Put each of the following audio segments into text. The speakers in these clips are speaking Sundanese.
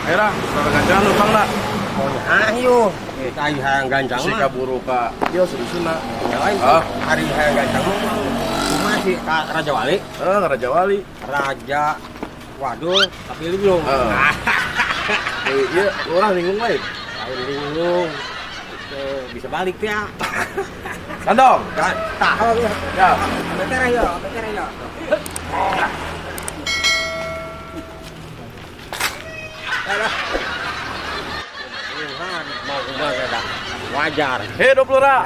Ayo lah, rada gancangan utang lah. Oh, ayo. Ayo hayang gancang Si mah. kaburu ka ieu seriusna. Ya lain Ah. hari hayang gancang mah. Kumaha sih ka Raja Wali? Eh, Raja Wali. Raja Wadul tapi lu belum. Heeh. Eh, iya, urang bingung wae. Lain bingung. Itu bisa balik ya. Kandong. Kan tahu ya. Ya. Beter ya, beter ya. Mau kemana dah? Wajar. Hei, 20 ra.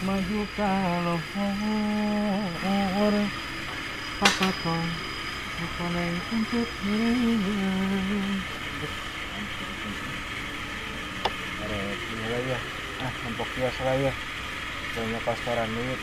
Maju ka luhur papatong bukaneng untuk Arek ini ya. Ah, nempok kios lah ya. Banyak pastoran duit.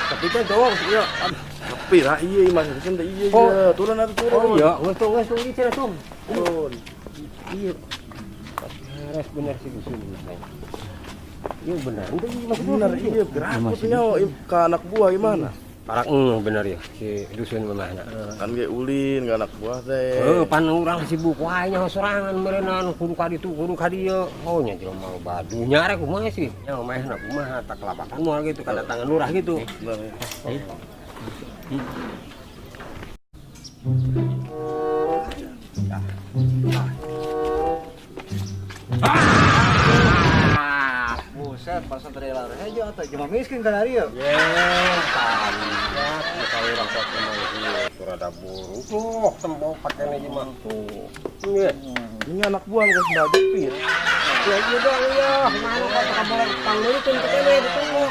Tapi kan doang iya. Tapi lah iya mas, kan teh iya Oh. iya. Turun atuh turun. Oh iya, geus tuh geus tuh ieu tuh. Turun. Iya. Beres bener sih di sini. Iya bener, itu maksudnya Bener iya, gerak tuh nyawa ke anak buah gimana? Parak bener ya si dusun mamahna. Kan ge ulin ke anak buah teh. Heuh, pan urang sibuk wae nya sorangan meureunnan kudu ka ditu kudu ka dieu. Oh nya jelema loba dunya rek kumaha sih? Nya mamahna kumaha tak kelabakan moal gitu kedatangan lurah gitu. Bener ya. Buset, pasal tadi lari aja atau cuma miskin kan hari ya. Ye, tanya kalau urang sok emang gitu rada buruk. Tuh, tembok pakainya gimana tuh. Iya. Ini anak buah geus ndajepit. Ya iya dong ya, mana kok kabar panggilkeun ke kene ditunggu.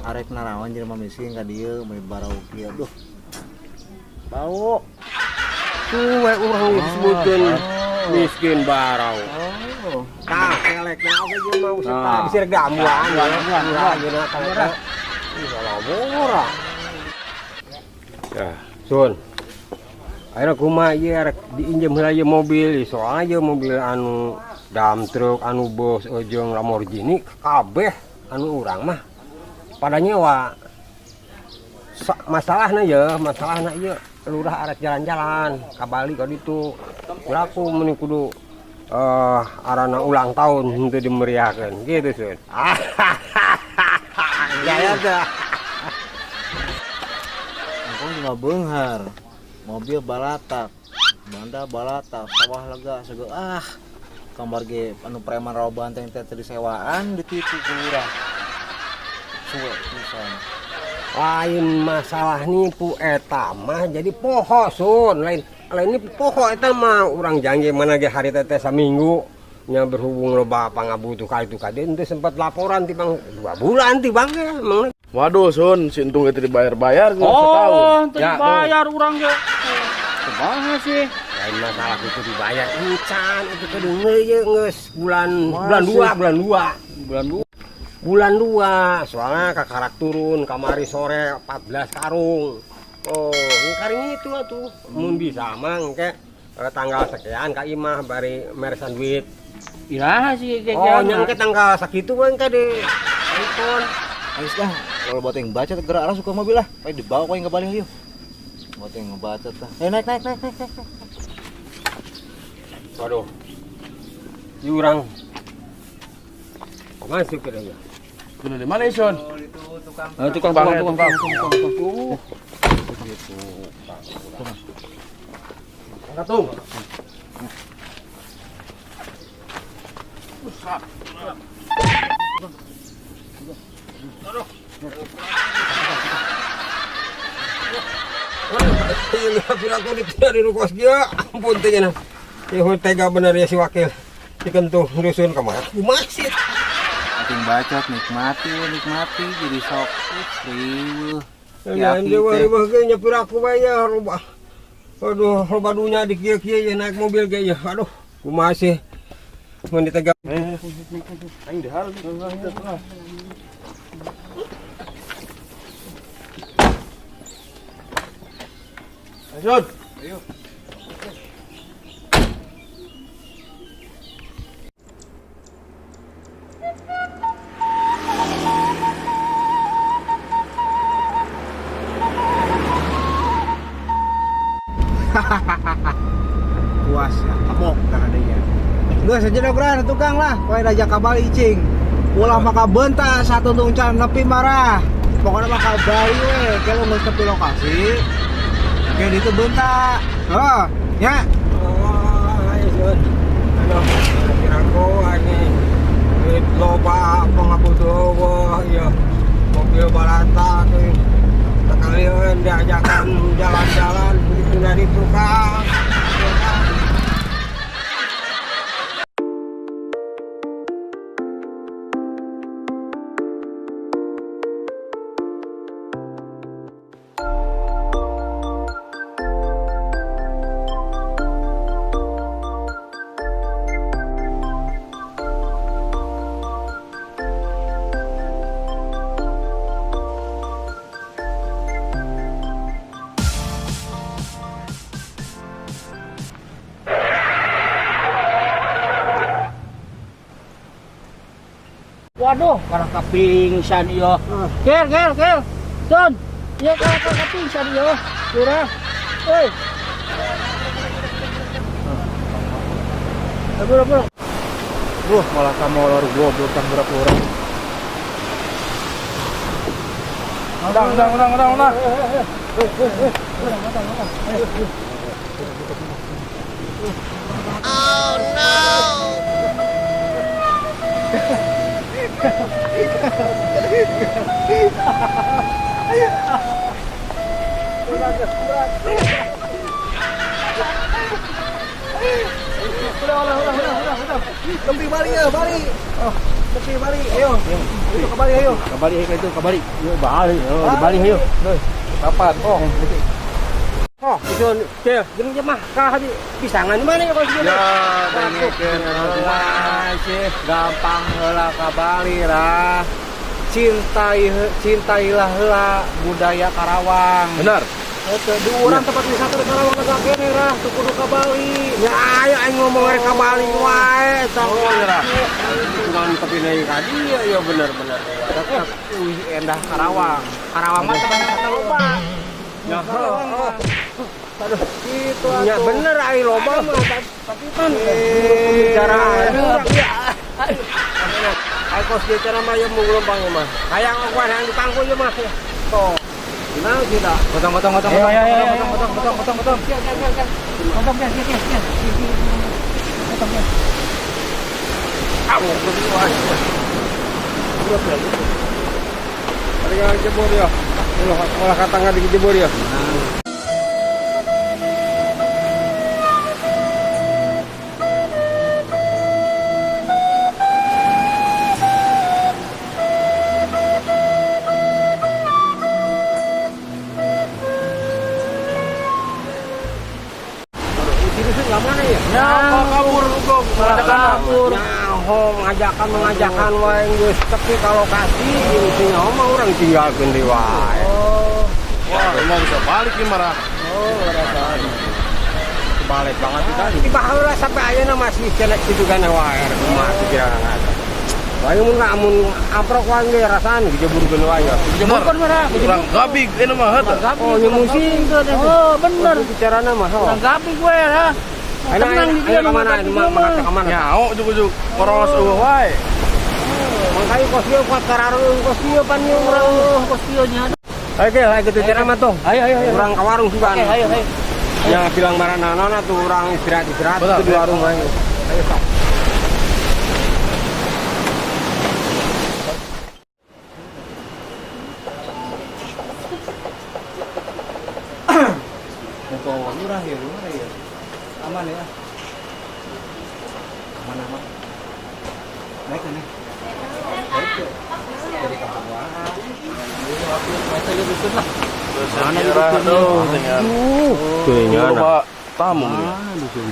Arek narawan jelema miskin ka dieu meuli barau kieu. Duh, Bau. Tuh we urang disebutkeun miskin barau. Oh. Tah, kelekna oge jeung mau Nah. serta bisa rek damuan. Murah ayeuna kalekna. Ih, salah murah. Ya, Sun. Ayeuna kumaha ieu rek diinjem heula ieu mobil, soalnya ieu mobil anu dam truk, anu bus jeung Lamborghini kabeh anu urang mah pada nyewa. Masalahna ya, masalahna ieu lurah arek jalan-jalan ka Bali ka ditu. Kuraku mending kudu arana ulang tahun henteu dimeriahkeun gitu Sun. Gaya teh. Engkong cuma beunghar. Mobil balatak, banda balatak, sawah lega sege ah. Kamar ge anu preman rawa banteng teh teu disewaan ditipu ku lurah. Suwe pisan. Lain masalah nipu eta mah jadi poho Sun, lain lain nipu poho eta mah urang janji mana ge hari teh saminggu nya berhubung loba pangabutuh ka itu ka dieu teu sempat laporan ti bang 2 bulan ti bang ge emang. Waduh, Sun, si untung itu dibayar-bayar gua setahun. Oh, teu Ya, dibayar urang ge. Kumaha sih? Lain masalah itu dibayar encan itu kudu ieu geus bulan bulan 2 bulan 2 Bulan 2. bulan 2 soalnya kakarak turun kamari sore 14 karung. Oh, karing itu atuh mun bisa mah engke tanggal sekian ka imah bari meresan duit. Iraha sih kayak Oh, nya engke tanggal sakitu we engke di telepon. Ayo lah, kalau buat yang baca gerak langsung ke mobil lah. Ayo dibawa kau yang ke Bali yuk. Buat yang ngebaca tah. Naik naik naik naik naik. Waduh. Jurang. Masuk ke dalam. Bener di mana, Sun? Oh, itu tukang. Ah, tukang Tukang, tukang tukang. tukang tukang. Tuh. Angkat tuh. Iya, di kos dia, ampun teh nya. Ieu tega bener ya si wakil. Si kentuh dusun ka mana? Masih. Ating bacot nikmati nikmati jadi sok riweuh. Ya, Yaki dewa teh. riweuh ge nya piraku bae ya loba. Aduh, loba dunya di kieu-kieu ya naik mobil ge ya. Aduh, kumaha sih? Mun ditegak. Aing dahar. Ayo. Ayo. Puas ya, kapok karena dia. Geus aja dogran tukang lah, poe raja ka Bali cing. Ulah maka bentak satu tungcan nepi marah. Pokoknya mah ka Bali we, kalau geus tepi lokasi. Kayak itu bentak. Oh, ya. Oh, ayo Sun. Aduh, kira-kira ini duit loba pengabutuh ya. Mobil balata tuh. Sekalian diajakan jalan-jalan begitu dari tukang. Waduh, karena kepingsan iyo. Kel, kel, kel. Sun. Iya, karena kepingsan iyo. Lurah. Hei. Bro, bro. Duh, malah kamu lor goblok kan berapa orang. Udang, udang, udang, udang, udang. Oh no. Udah. Tepi Bali ya, Bali. Oh, tepi Bali, ayo. Itu ke Bali, ayo. Ke Bali itu ke Bali. Yuk Bali, oh, di Bali ayo. Kapan? Oh. Oh, itu cel, gini mah kalah di pisangan di mana ya kalau Ya, dengekeun sih gampang heula ka Bali lah. Cintailah heula budaya Karawang. Benar. Heuh, di urang tempat wisata di Karawang geus kene rah, teu kudu ka Bali. Ya ayo aing ngomong rek ka Bali wae eta. Oh, ya. Cuman tapi naik ka dieu ya bener-bener. Tetep uih endah Karawang. Karawang mah tempat wisata loba. Ya, Karawang. Aduh, gitu ya bener ai loba mah tapi kan pembicaraan. Ai kos dia cara mah ya mung lompang mah. Hayang aku hayang dipangku ieu mah. Tuh. Gimana tidak? Potong, potong, potong, potong, potong, potong, potong, potong, potong. Potong, potong, potong. Au, ada jebur ya. Ulah katangga dijebur ya. Mana ya? Ya, kabur goblok. Kabur. Nyaho ngajakan wae geus tepi ka lokasi intinya mah urang tinggalkeun deui wae. Oh. Wah, emang bisa balik nih marah. Oh, rasaan. Balik banget itu tadi. Baheula sampai ayeuna masih cenek kitu kana wae kumaha pikiran eta. Wae mun amun amprok wae ge rasaan dijeburkeun wae. Dijeburkeun marah. Urang gabig ini mah heuh. Oh, nyemusing. Oh, bener. Bicarana mah. Urang gabig we lah. Tenang di dia kemana? Kemana? Nyao ujug-ujug poros eueuh wae. Mangkayu kos ieu kuat karareung kos ieu pan ieu urang kos ieu nya. Ayo ge, ayo kitu cara mah tuh. Ayo ayo ayo. Urang ka warung sugan. Oke, ayo ayo. Ya bilang maranana tuh urang istirahat-istirahat itu di warung ayo. Ayo sok. Muka murah ya, murah ya. Aman ya. Aman-aman. Baik kan ya? Baik ya. Dari kampung wah. Mana dusun dengan. Tuh tamu.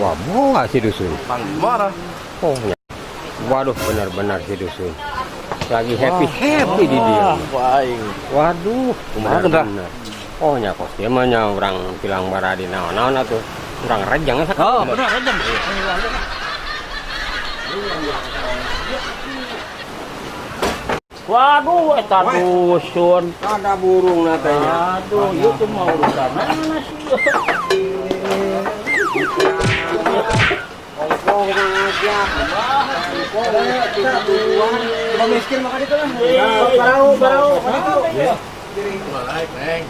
Wah, bawa sih dusun. Marah. Oh, ya. Waduh, benar-benar si dusun. Lagi happy happy di dia. Wah, aing. Waduh, Kumaha geura? benar. Oh nya kos dia mah nya urang bilang baradi naon-naon atuh. Urang rejang asa. Oh, benar rejang. Waduh, eta dusun. Ada burung na teh nya. Aduh, itu mah urusan mana sih? Ongkoh ngajak. Kalau miskin maka itu lah. Barau, barau. Balik, Neng.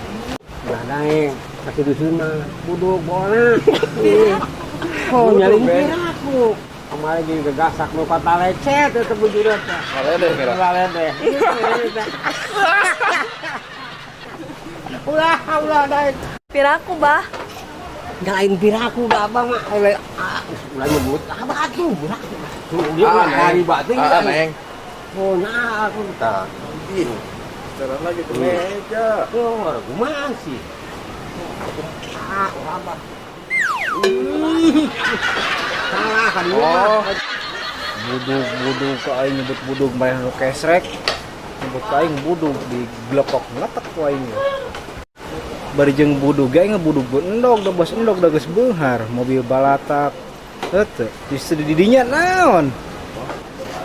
Ulah daeng, kasih dusun mah buduk bola. Oh, nyalin piraku. Kemarin jadi gegasak nu kata lecet eta bujuran teh. Ngaledeh kira. Ngaledeh. Ulah, ulah daeng. Piraku, Bah. Nyalain piraku ba abah mah. Ulah nyebut abah atuh, piraku. Tuh, dia Ah, mah Neng. hari batu Ah, Neng. Oh, nah aku tak. Ih, jalan lagi ke meja. Oh, kumaha sih? Ah, abah. Salah kan dia mah. Oh, Budug-budug ke aing nyebut budug maneh nu kesrek. Nyebut ka aing budug diglekok ngeletek ku aing. Bari jeung budug ge aing ngebudug endog da bos endog da geus beunghar, mobil balatak. Heuh, justru di dinya naon?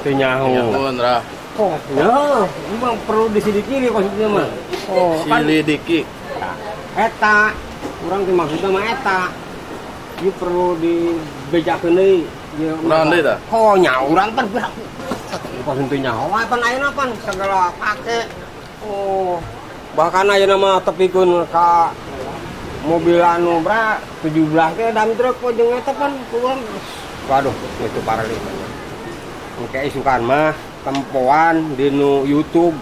Teu nyaho. nyahoan rah. Oh, ya, emang perlu disidiki nih kosnya mah. Oh, kan Silidiki. eta urang teh maksudna mah eta. Ieu perlu dibejakeun deui. Ieu Urang deui tah? Oh, nya urang pan piraku. Pas teu nyaho pan ayeuna pan segala pake. Oh, bahkan ayeuna mah tepikeun ka mobil anu bra 17 teh dam truk jeung eta pan urang. Waduh, itu paralih mah. Engke isukan mah tempoan di nu YouTube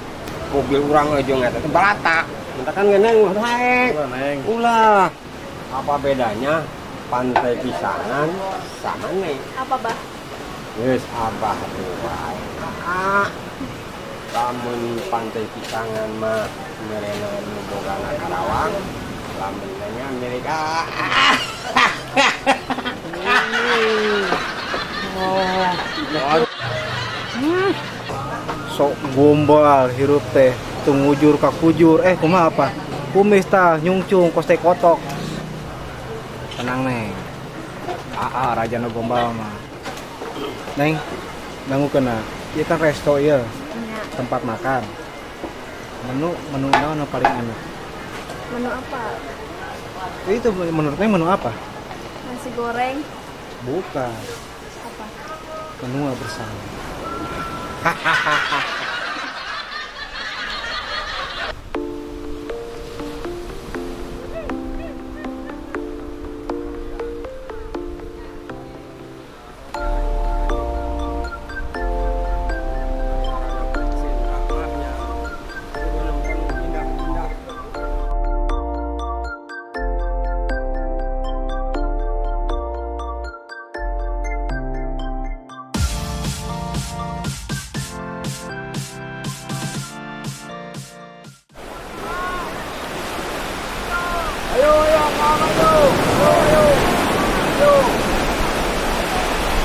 mobil urang jeung eta teh balatak. Mentak kan geunang ulah naek. Ulah, Neng. Ulah. Apa bedanya Pantai Pisangan sama Neng? Apa, Bah? Geus abah wae. Ah. Lamun Pantai Pisangan mah merena nu bogana Karawang, lamun nanya milik ah. Sok gombal hirup teh tungujur ka kujur kumaha apa kumis tah nyungcung kos teh kotok tenang Neng. Aa raja nu gombal mah Neng, dangu kena ieu kan resto ieu Nya. tempat makan menu menu naon nu paling enak Menu apa? itu menurut Neng menu apa Nasi goreng. bukan Apa? menua bersama. Ayo, ayo, ayo, ayo, ayo, ayo.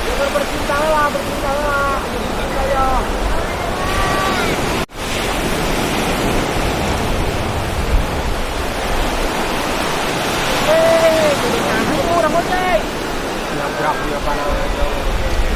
Jangan bercintalah, bercintalah, ayo. Nabrak dia panah.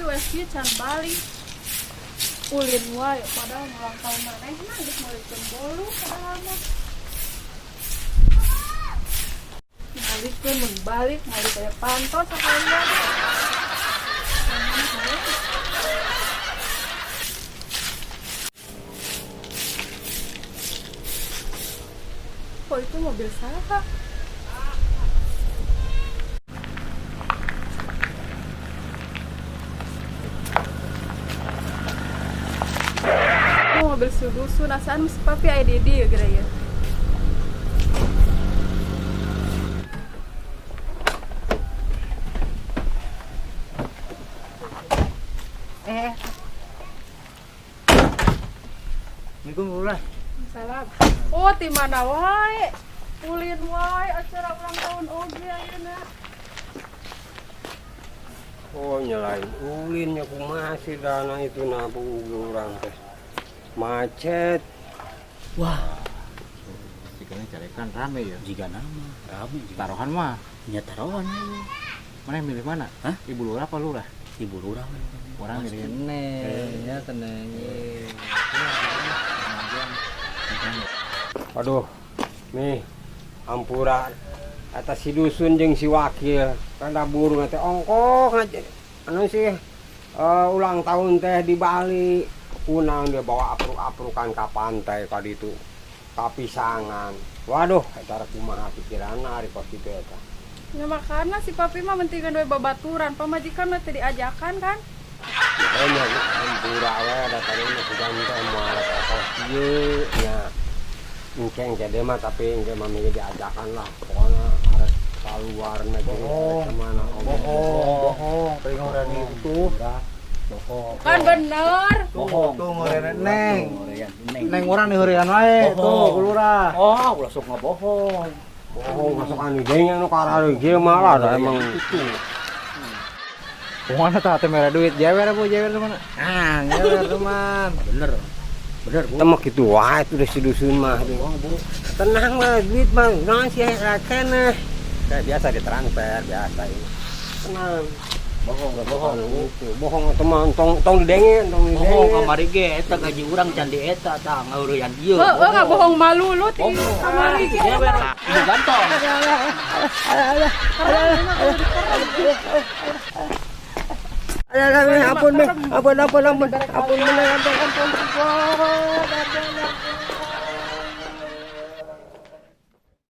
Papi wes kieu can balik. Ulin wae padahal ulang tahun manehna geus meulikeun bolu padahal mah. Balikeun mun balik moal aya panto sakalian. Kok itu mobil saha? Oh, mobil sudusun asaan mesti papi aya di dieu geura ieu. Eh. Assalamualaikum Lurah. Salam. Oh, ti mana wae? Ulin wae acara ulang tahun oge ayeuna. Oh, nyelain ulinnya kumaha sih dana itu nabu urang teh. Macet. Wah, Jika carekan rame ya. jika nama rame jika. Taruhan mah. Nya taruhan ayo. Mana yang milih mana? Hah? Ibu lurah apa lurah? Ibu lurah we. Orang milih neng, ya tenang. Aduh, nih ampura atas si dusun jeung si wakil kada burung teh ongkoh aja. Anu sih ulang tahun teh di Bali kunang dia bawa apruk-aprukan ka pantai ka ditu kapisangan. Waduh, eta rek kumaha pikiranna ari kos kitu eta. Ya makana si papi mah mentingan we babaturan, pamajikan mah teu diajakan kan? Makanya ampura we da tadi mah sugan teh moal kos kieu nya. Engke engke deh mah tapi engke mah milih diajakan lah. Pokoknya harus keluar negeri kemana. Bohong, bohong, tadi ngorean itu. Bohong. Kan bener. Bohong. Tuh ngorean neng. Ngorean neng. Neng orang diheurean wae tuh Bohong. ku lurah. Oh, ulah sok ngabohong. Bohong masuk anu deui anu karare ieu malah da emang itu. Kumaha tah teh mere duit jewer bu jewer mana? Ah, jewer teman. Bener. Bener, Bu. Temek gitu wae tuh si dusun mah. Bohong, Bu. Tenang lah duit mah naon sih rakeneh. Kayak biasa ditransfer biasa ini. Tenang. Bohong, bohong. Itu bohong teman tong tong didenge, tong Bohong didenge. kamari ge eta gaji urang can di eta tah ngeureyan ieu. Heeh, ngabohong malu lu ti kamari ge. Jewer. Ibu gantong. Alah, alah, ampun, ampun, ampun, ampun, ampun, ampun, ampun, ampun, ampun, ampun.